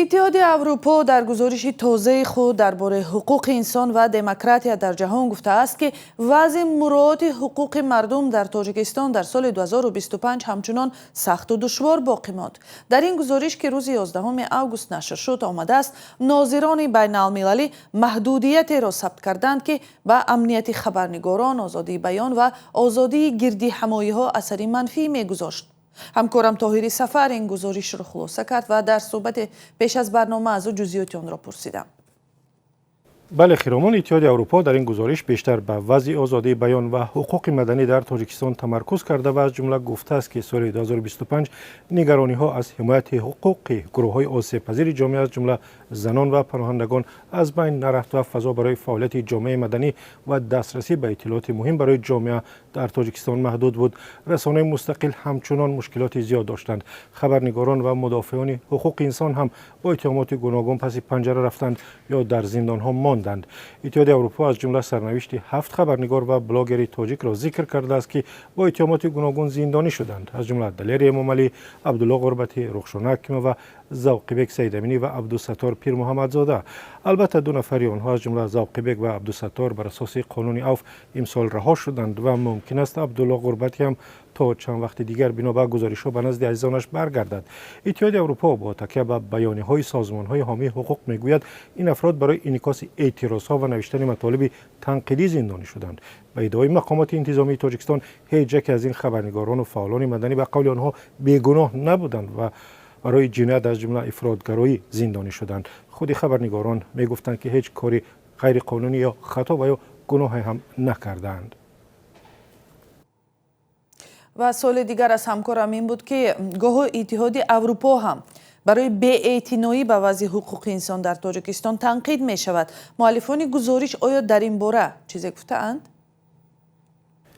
Иттиҳоди Аврупо дар гузориши тозаи худ дар бораи ҳуқуқи инсон ва демократия дар ҷаҳон гуфтааст, ки вазъи муроати ҳуқуқи мардум дар Тоҷикистон дар соли 2025 ҳамчунон сахту душвор боқӣ монд. Дар ин гузориш, ки рӯзи 11 август нашр шуд, омадааст, нозирони байналмилалӣ маҳдудиятеро сабт карданд, ки ба амнияти хабарнигорон, озодии баён ва озодии гирдиҳамоиҳо асари манфӣ мегузошт. Ҳамкорам Тоҳири Сафар ин гузоришро хулоса кард ва дар суҳбати пеш аз барнома аз ӯ ҷузъиёти онро пурсидам. Бале, Хиромон, Иттиҳоди Аврупо дар ин гузориш бештар ба вазъи озодии баён ва ҳуқуқи маданӣ дар Тоҷикистон тамаркуз карда ва аз ҷумла гуфтааст, ки соли 2025 нигарониҳо аз ҳимояти ҳуқуқи гурӯҳҳои осебпазири ҷомеа, аз ҷумла занон ва паноҳандагон, аз байн нарафт ва фазо барои фаъолияти ҷомеаи маданӣ ва дастрасӣ ба иттилооти муҳим барои ҷомеа дар Тоҷикистон маҳдуд буд. Расонаи мустақил ҳамчунон мушкилоти зиёд доштанд. Хабарнигорон ва мудофеони ҳуқуқи инсон ҳам бо иттиҳомоти гуногун паси панҷара рафтанд ё дар зиндонҳо монданд. Иттиҳоди Аврупо аз ҷумла сарнавишти ҳафт хабарнигор ва блогери тоҷикро зикр кардааст, ки бо иттиҳомоти гуногун зиндонӣ шуданд, аз ҷумла Далери Эмомалӣ, Абдулло Ғурбатӣ, Рухшона Ҳакимова, Завқибек Саидаминӣ ва Абдусаттор Пирмуҳаммадзода. Албатта, ду нафари онҳо, аз ҷумла Завқибек ва Абдусаттор, бар асоси қонуни авф имсол раҳо шуданд ва мумкин аст Абдулло Ғурбатӣ ҳам то чанд вақти дигар бино ба гузоришҳо ба назди азизонаш баргардад. Иттиҳоди Аврупо бо такя ба баёниҳои созмонҳои ҳомии ҳуқуқ мегӯяд, ин афрод барои инъикоси эътирозҳо ва навиштани матолиби танқидӣ зиндонӣ шуданд. Ба иддаои мақомоти интизомии Тоҷикистон, ҳеҷ яке аз ин хабарнигорону фаъолони маданӣ, ба қавли онҳо, бегуноҳ набуданд ва барои ҷиноят, аз ҷумла ифротгароӣ, зиндонӣ шуданд. Худи хабарнигорон мегуфтанд, ки ҳеҷ кори ғайриқонунӣ ё хато ва ё гуноҳе ҳам накардаанд. Ва суоли дигар аз ҳамкорам ин буд, ки гоҳо Иттиҳоди Аврупо ҳам барои беэътиноӣ ба вазъи ҳуқуқи инсон дар Тоҷикистон танқид мешавад. Муаллифони гузориш оё дар ин бора чизе гуфтаанд?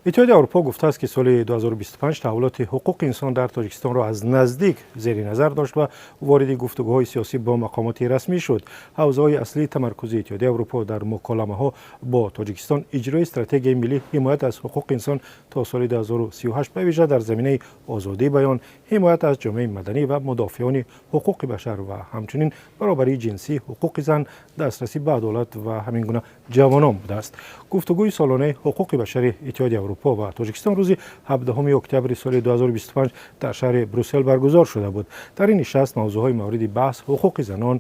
Иттиҳоди Аврупо гуфтааст, ки соли 2025 таҳаввулоти ҳуқуқи инсон дар Тоҷикистонро аз наздик зери назар дошт ва вориди гуфтугӯҳои сиёсӣ бо мақомоти расмӣ шуд. Ҳавзаҳои аслии тамаркузи Иттиҳоди Аврупо дар муколамаҳо бо Тоҷикистон иҷрои стратегияи миллии ҳимоят аз ҳуқуқи инсон то соли 2038, ба вижа дар заминаи озодии баён, ҳимоят аз ҷомеаи маданӣ ва мудофеони ҳуқуқи башар ва ҳамчунин баробарии ҷинсӣ, ҳуқуқи зан, дастрасӣ ба адолат ва ҳамин гуна ҷавонон будааст. Гуфтугӯи солонаи ҳуқуқи башари Иттиҳоди Аврупо ва Тоҷикистон рӯзи 17 октябри соли 2025 дар шаҳри Брюссел баргузор шуда буд. Дар ин нишаст мавзӯъҳои мавриди баҳс ҳуқуқи занон,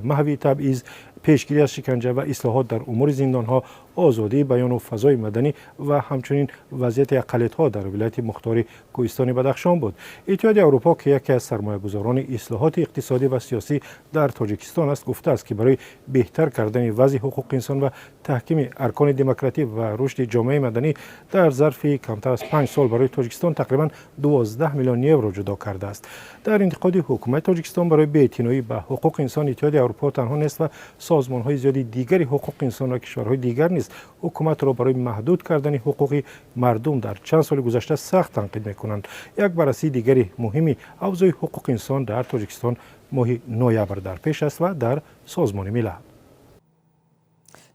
маҳви табъиз, пешгирӣ аз шиканҷа ва ислоҳот дар умури зиндонҳо, озодии баёну фазои маданӣ ва ҳамчунин вазъияти ақаллиятҳо дар вилояти мухтори Кӯҳистони Бадахшон буд. Иттиҳоди Аврупо, ки яке аз сармоягузорони ислоҳоти иқтисодӣ ва сиёсӣ дар Тоҷикистон аст, гуфтааст, ки барои беҳтар кардани вазъи ҳуқуқи инсон ва таҳкими аркони демократӣ ва рушди ҷомеаи маданӣ дар зарфи камтар аз 5 сол барои Тоҷикистон тақрибан 12 миллион евро ҷудо кардааст. Дар интиқоди ҳукумати Тоҷикистон барои беэътиноӣ ба ҳуқуқи инсон Иттиҳоди Аврупо танҳо нест ва созмонҳои зиёди дигари ҳуқуқи инсон ва кишварҳои дигар низ ҳукуматро барои маҳдуд кардани ҳуқуқи мардум дар чанд соли гузашта сахт танқид мекунанд. Як баррасии дигари муҳими авзои ҳуқуқи инсон дар Тоҷикистон моҳи ноябр дар пеш аст ва дар Созмони Милал.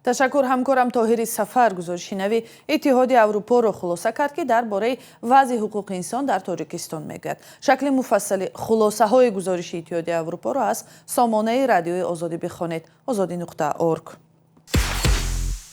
Ташаккур. Ҳамкорам Тоҳири Сафар гузориши нави Иттиҳоди Аврупоро хулоса кард, ки дар бораи вазъи ҳуқуқи инсон дар Тоҷикистон мегӯяд. Шакли муфассали хулосаҳои гузориши Иттиҳоди Аврупоро аз сомонаи Радиои Озодӣ бихонед: озодӣ.org.